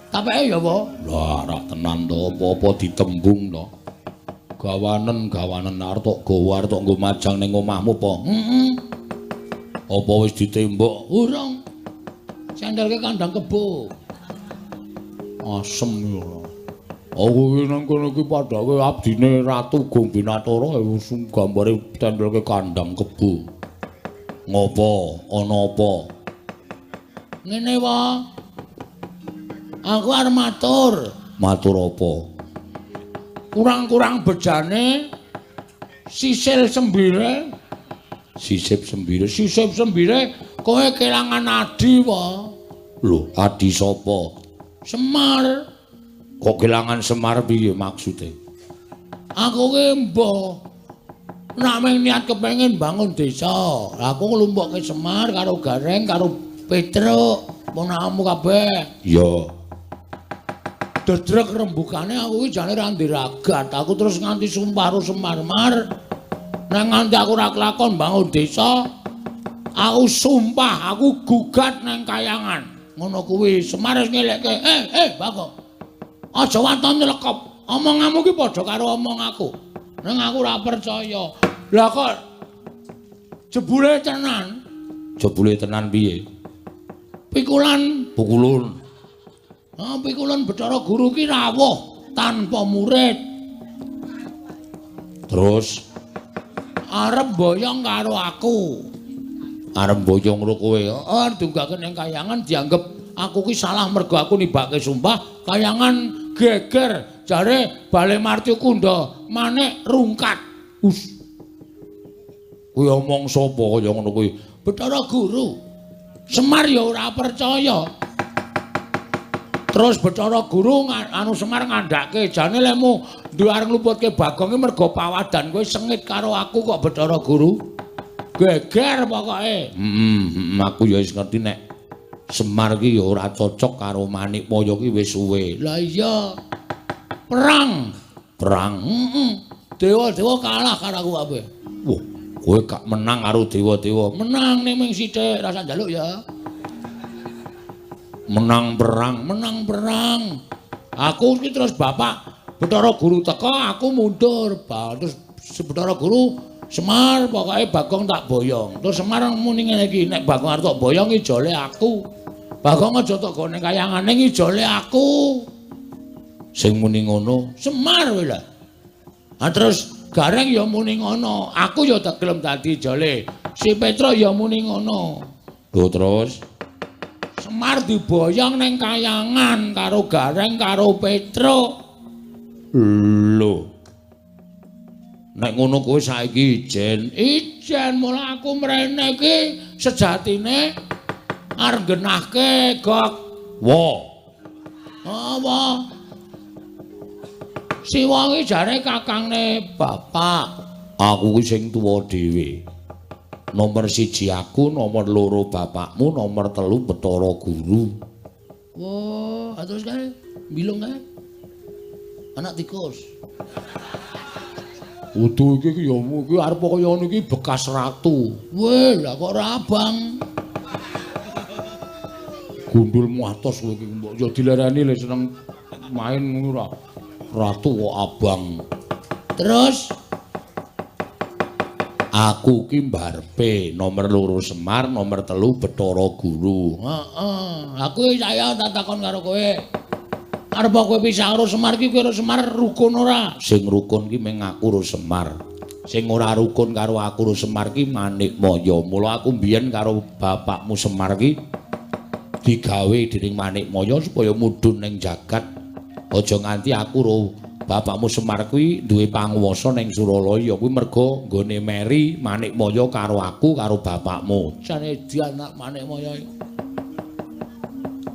[SPEAKER 1] Tapeke ya, Wa.
[SPEAKER 2] Lah, ora tenan to, apa-apa ditembung to. Gawanen-gawanen arep tok gawa arep tok nggo majang ning omahmu apa?
[SPEAKER 1] Heeh.
[SPEAKER 2] Apa wis ditembok?
[SPEAKER 1] Urung. Sendelke kandang kebo.
[SPEAKER 2] Asem ya. Aku iki nang kono iki padake abdine Ratu Gombinatara gambare tendelke kandang kebo. Ngopo? Ana apa?
[SPEAKER 1] Ngene, Wa. Aku arep matur.
[SPEAKER 2] Matur apa?
[SPEAKER 1] Kurang-kurang bejane sisil sembire,
[SPEAKER 2] sisip sembire,
[SPEAKER 1] sisip sembire kowe kelangan adi, Wa.
[SPEAKER 2] Lho, adi sapa?
[SPEAKER 1] Semar.
[SPEAKER 2] Kok kelangan Semar piye maksude?
[SPEAKER 1] Aku ki mbah nek mung niat kepengin bangun desa. Aku nglumpukke Semar karo Gareng karo Petruk, ponakanmu kabeh.
[SPEAKER 2] Iya.
[SPEAKER 1] Dedrek rembugane aku ki jane ora ndiragat. Aku terus nganti sumpah karo Semar-mar. Nek nganti aku ora kelakon bangun desa, aku sumpah aku gugat nang kayangan. Ngono kuwi Semar wis ngelekke, Bagong. Aja waton nyelekop. Omonganmu ki padha karo omong aku. Nang aku ora percaya. Lah kok jebule tenan?
[SPEAKER 2] Jebule tenan piye?
[SPEAKER 1] Pikulan
[SPEAKER 2] pukulun.
[SPEAKER 1] Ah, pikulan Bathara Guru ki rawuh tanpa murid.
[SPEAKER 2] Terus
[SPEAKER 1] arep boyong karo aku.
[SPEAKER 2] Arep boyong karo kowe?
[SPEAKER 1] Heeh, dunggake ning kayangan dianggep aku ki salah mergo aku nibake sumpah. Kayangan geger jare Bale Marti Kunda manik rungkat.
[SPEAKER 2] Us. Kuwi omong sapa kaya ngono kuwi?
[SPEAKER 1] Bathara Guru. Semar ya ora percaya. Terus Bathara Guru anu Semar ngandhake jane lemu duwe arep ngluputke Bagong ki mergo pawadan kowe sengit karo aku kok Bathara Guru. Geger pokoke.
[SPEAKER 2] Heeh, aku ya wis ngerti nek Semar ki ya ora cocok karo Manikmaya ki wis suwe.
[SPEAKER 1] Lah iya. Perang.
[SPEAKER 2] Perang.
[SPEAKER 1] Heeh. Dewa-dewa kalah karo aku kabeh.
[SPEAKER 2] Wah, kowe gak menang karo dewa-dewa.
[SPEAKER 1] Menang ning ming sithik, rasa njaluk ya.
[SPEAKER 2] Menang perang,
[SPEAKER 1] menang perang. Aku iki terus bapak Bathara Guru teka, aku mundur. Terus Bathara Guru Semar pokoke Bagong tak boyong. Terus Semar muni ngene iki, nek Bagong arep tak boyong ijole aku. Bagong aja tok gone kayangane ijole aku.
[SPEAKER 2] Sing muni ngono
[SPEAKER 1] Semar kowe lho. Ha terus Gareng ya muni ngono, aku ya tak gelem dadi ijole. Si Petruk ya muni ngono.
[SPEAKER 2] Lho terus
[SPEAKER 1] Semar diboyong ning kayangan karo Gareng karo Petruk.
[SPEAKER 2] Lho. Nek ngono kowe saiki ijen,
[SPEAKER 1] ijen mula aku mrene iki sejatine arep nggenahke gok.
[SPEAKER 2] Wa.
[SPEAKER 1] Apa? Siwa iki jare kakangne bapak.
[SPEAKER 2] Aku ki sing tuwa dhewe. Nomor 1 aku, nomor 2 bapakmu, nomor 3 Bathara Guru.
[SPEAKER 1] Wah, terus kae bilung kae. Anak tikus.
[SPEAKER 2] Udu iki ya iki arep kaya ngono iki bekas ratu.
[SPEAKER 1] Weh, lah kok ora abang.
[SPEAKER 2] Gundulmu atos kowe iki mbok ya dilereni le seneng main ngono ora. Ratu kok abang.
[SPEAKER 1] Terus
[SPEAKER 2] aku ki mbarepe nomor 2 Semar, nomor 3 Bathara Guru.
[SPEAKER 1] Heeh, aku saya tak takon karo kowe. Arep kowe pisah karo Semar ki kowe karo Semar rukun ora?
[SPEAKER 2] Sing rukun ki mung aku karo Semar. Sing ora rukun karo aku karo Semar ki Manikmaya. Mula aku mbiyen karo bapakmu Semar ki digawe dening Manikmaya supaya mudhun ning jagat. Aja nganti aku karo bapakmu Semar kuwi duwe panguwasa ning Suralaya. Kuwi merga nggone meri Manikmaya karo aku karo bapakmu.
[SPEAKER 1] Jane anak Manikmaya.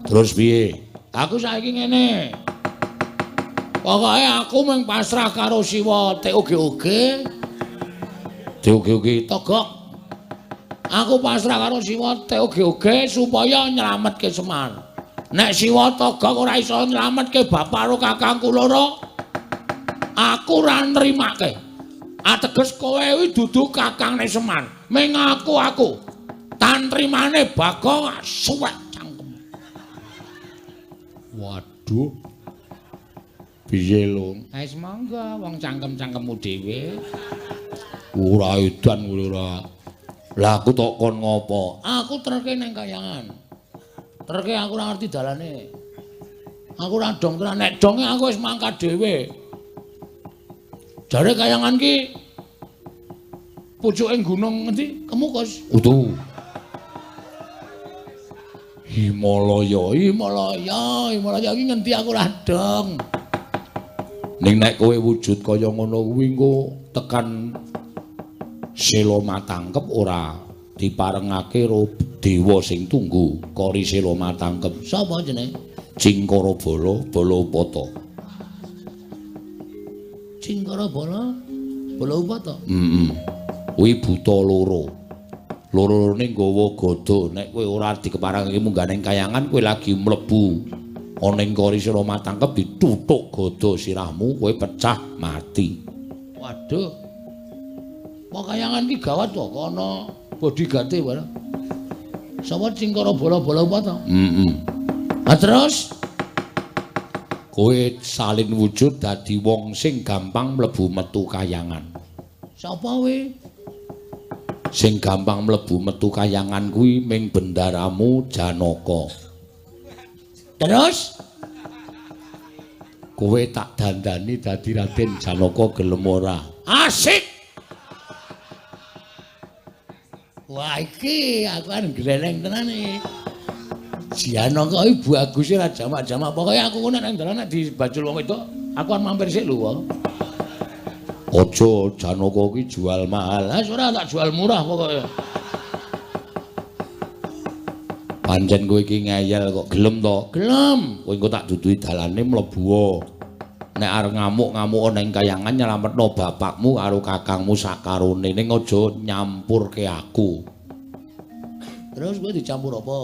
[SPEAKER 2] Terus piye?
[SPEAKER 1] Aku saiki ngene. Pokoke aku mung pasrah karo Siwa TOGOG.
[SPEAKER 2] TOGOG
[SPEAKER 1] Togok. Aku pasrah karo Siwa TOGOG supaya nyelametke Semar. Nek Siwa Togok ora iso nyelametke bapak karo kakangku loro, aku ora nrimake. Ateges kowe kuwi dudu kakangne Semar. Ming aku. Tantrimane Bagong suwek cangkem.
[SPEAKER 2] Waduh. Piye lho?
[SPEAKER 1] Wis monggo wong cangkem-cangkemmu dhewe.
[SPEAKER 2] Ora edan kowe ora. Lah aku tok kon ngopo?
[SPEAKER 1] Aku terke nang kayangan. Terke aku ora ngerti dalane. Aku ora dong tenan, nek donge aku wis mangkat dhewe. Jare kayangan ki pucuke gunung ngendi? Kemukus.
[SPEAKER 2] Utuh. Himalaya,
[SPEAKER 1] Himalaya, Himalaya iki ngendi aku ora dong.
[SPEAKER 2] Ning nek kowe wujud kaya ngono kuwi engko tekan Sela Matangkep ora diparengake karo dewa sing tunggu kori Sela Matangkep.
[SPEAKER 1] Sapa jenenge?
[SPEAKER 2] Cingkara Bala, Bala Upata.
[SPEAKER 1] Cingkara Bala, Bala Upata.
[SPEAKER 2] Heeh. Kuwi buta loro. Loro-lorone nggawa gada. Nek kowe ora dikeparengake munggah ning kayangan, kowe lagi mlebu ana ing kori Sela Matangkep dituthuk gada sirahmu, kowe pecah mati.
[SPEAKER 1] Waduh. Wong kayangan ki gawat to, ana bodyguard-e barang. Sapa Cingkara Bala, Bala Upata?
[SPEAKER 2] Heeh.
[SPEAKER 1] Ha terus
[SPEAKER 2] kowe salin wujud dadi wong sing gampang mlebu metu kayangan.
[SPEAKER 1] Sapa kowe?
[SPEAKER 2] Sing gampang mlebu metu kayangan kuwi ming bendaramu Janaka.
[SPEAKER 1] Terus
[SPEAKER 2] kowe tak dandani dadi Raden Janaka gelem ora?
[SPEAKER 1] Asik. Wah iki aku kan gleneng tenan iki. Janaka iki baguse ra jamak-jamak. Pokoke aku ngono nek dalan nek dibajul wong wedok, aku kan mampir sik lho.
[SPEAKER 2] Aja Janaka iki jual mahal.
[SPEAKER 1] Lah ora tak jual murah pokoke.
[SPEAKER 2] Pancen kowe iki ngeyel kok gelem to?
[SPEAKER 1] Gelem.
[SPEAKER 2] Kowe engko tak duduhi dalane mlebu. Nek arep ngamuk-ngamuk ning kayangan nyelametno bapakmu karo kakangmu sakarone, ning aja nyampurke aku.
[SPEAKER 1] Terus kowe dicampur apa?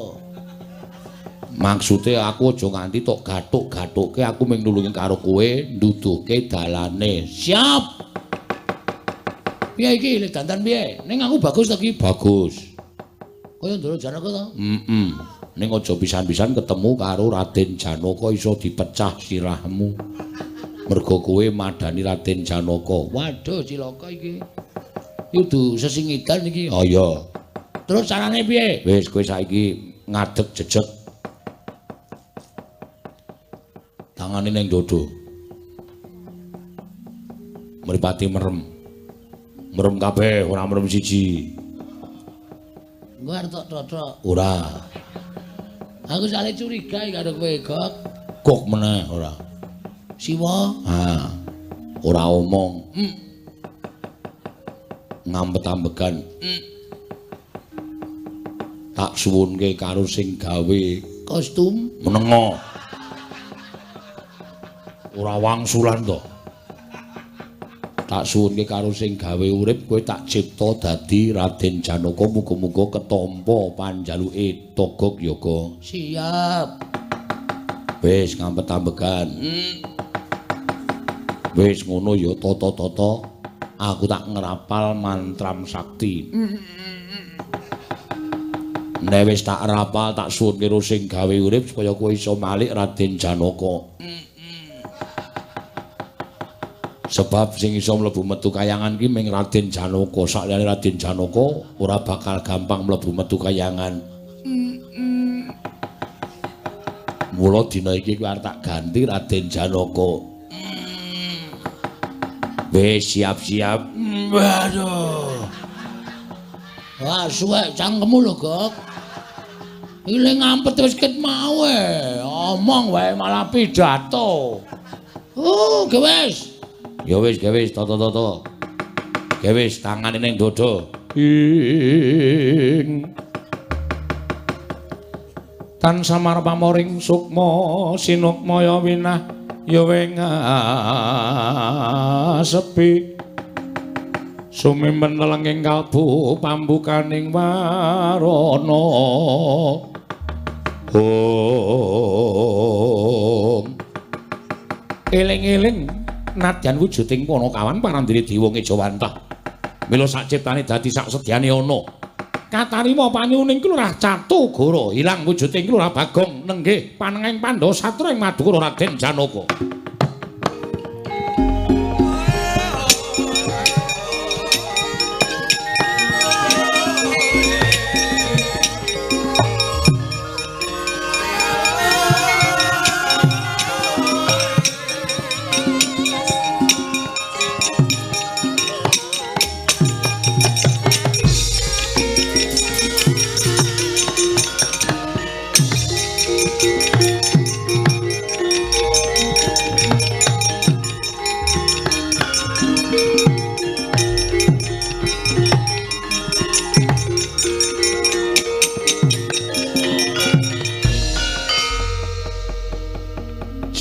[SPEAKER 2] Maksude aku aja nganti tok gathuk-gathukke, aku mung nulungi karo kowe nduduhke dalane.
[SPEAKER 1] Siap. Piye iki le dandan piye? Ning aku bagus to ki?
[SPEAKER 2] Bagus.
[SPEAKER 1] Kaya Ndara Janaka to?
[SPEAKER 2] Heeh. Ning aja pisan-pisan ketemu karo Raden Janaka iso dipecah sirahmu. Mergo kowe madani Raden Janaka.
[SPEAKER 1] Waduh cilaka iki. Iki kudu sesingidan iki.
[SPEAKER 2] Oh iya.
[SPEAKER 1] Terus carane piye?
[SPEAKER 2] Wis kowe saiki ngadeg jejeg. Tangane ning dodo. Mripate merem. Merem kabeh, ora merem siji.
[SPEAKER 1] Engko arep tok tothok.
[SPEAKER 2] Ora.
[SPEAKER 1] Aku sale curiga karo kowe, Gok.
[SPEAKER 2] Gok meneh ora.
[SPEAKER 1] Siwa.
[SPEAKER 2] Ha. Ora omong. Ngampet-ambegan. Tak suwunke karo sing gawe
[SPEAKER 1] kostum
[SPEAKER 2] menengo. Ora wangsulan to.
[SPEAKER 1] Tak suwunke karo sing gawe urip kowe tak cipta dadi Raden Janaka, muga-muga ketampa panjaluke Togog Yoga. Siap. Wis ngampet-ambegan. Wis ngono ya tata-tata, aku tak ngrapal mantram sakti. Nek wis tak rapal tak suwunke karo sing gawe urip supaya kowe iso malik Raden Janaka. Sebab sing iso mlebu metu kayangan ki ming Raden Janaka. Sakliyane Raden Janaka ora bakal gampang mlebu metu kayangan. Mula dina iki kowe arep tak ganti Raden Janaka. Wis siap-siap. Waduh. Wah, suwek cangkemmu lho, Gok. Iki ngampet wis ket mau e. Omong wae malah pidato. Oh, ge wis. Ya wis, ge wis, toto-toto. Ge wis, tangane ning dodo.
[SPEAKER 3] Ing tan samar pamoring sukma sinukmaya winah ya sepi sumimpen lelenging kalbu pambukaning warana. Om
[SPEAKER 1] eling-eling nadyan wujuding Panakawan parandene dewa ngejawantah. Mila sak ciptane dadi sak sedyane ana. Katarima panyuning Kelurah Catugara ilang wujuding Kelurah Bagong nenggih panenging Pandhawa Satra ing Madukara Raden Janaka.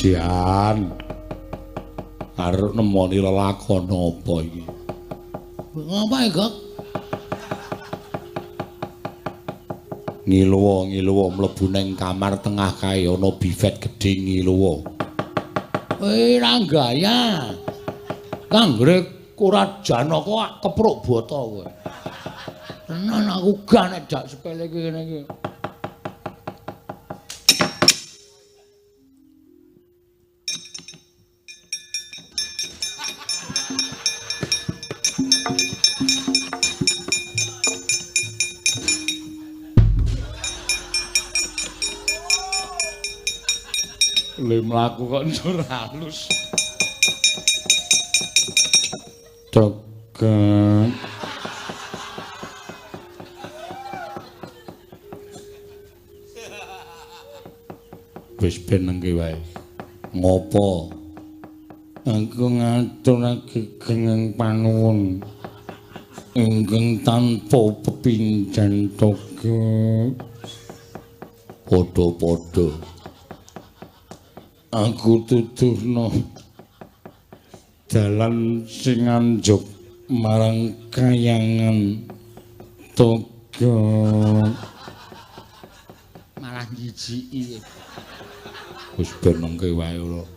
[SPEAKER 3] Jan arep nemoni lelakon apa iki?
[SPEAKER 1] Ngapa ya, Gok?
[SPEAKER 3] Ngiluwa-ngiluwa mlebu ning kamar tengah kae ana bifet gedhe ngiluwa.
[SPEAKER 1] Kowe ra gaya. Kanggre Kura Janaka kepruk bata kowe. Tenan aku gak nek dak sepele kene iki.
[SPEAKER 3] Le mlaku kok njur halus. Togok. Wis ben nengke wae. Ngopo? Aku ngaturake kenging panuwun ingkang tanpa pepindhan Togok. Padha-padha. Aku tuduhno dalan sing anjuk marang kayangan Togok.
[SPEAKER 1] Malah jijiki.
[SPEAKER 3] Wis ben nengke wae ora.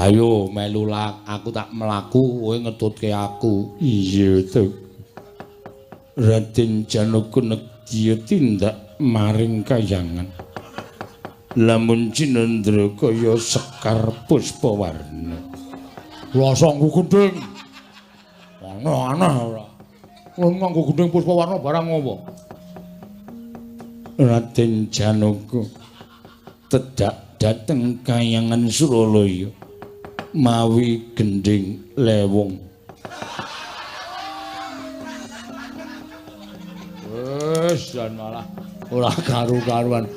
[SPEAKER 1] Ayo melu lak, aku tak mlaku kowe ngetutke aku.
[SPEAKER 3] Iya to. Raden Janaka nedya tindak maring kayangan. Lamun cinendra kaya sekar puspawarna.
[SPEAKER 1] Rasa nggo gendhing. Aneh-aneh ora. Wong nganggo gendhing puspawarna barang ngopo?
[SPEAKER 3] Raden Janaka tedak dhateng kayangan Suralaya mawi gendhing lewung.
[SPEAKER 1] Wis jan malah ora karu-karuan.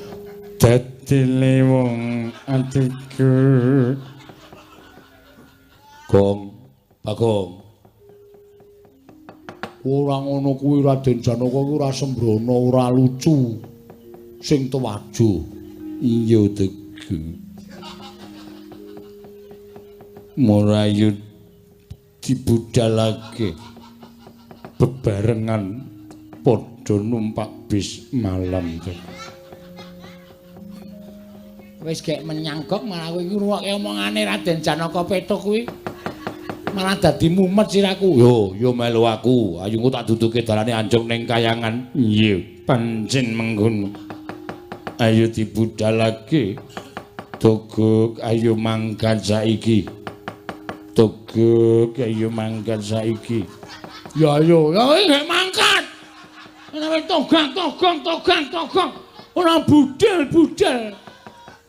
[SPEAKER 3] Dadi lewung atiku.
[SPEAKER 1] Gong, Bagong. Ora ngono kuwi Raden Janaka kuwi ora sembrono, ora lucu. Sing tuwajo.
[SPEAKER 3] Iya tegu. Murayu
[SPEAKER 2] Dibudalake bebarengan padha numpak bis malam.
[SPEAKER 1] Wis gek menyanggok malah kowe iki ngrungokke omongane Raden Janaka Petuk kuwi. Malah dadi mumet siraku.
[SPEAKER 2] Yo, yo melu aku. Ayo engko tak duduke dalane anjog ning kayangan. Iya, pancen mengkono. Ayo dibudalake. Togok ayo mangkat saiki. Togok ayo mangkat saiki.
[SPEAKER 1] Ya ayo, ya gek mangkat. Ora togak togong togang togong. Ora budal budal.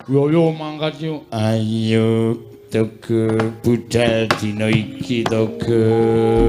[SPEAKER 2] Yo yo mangkat yo. Ayo Togok budal dina iki Togok.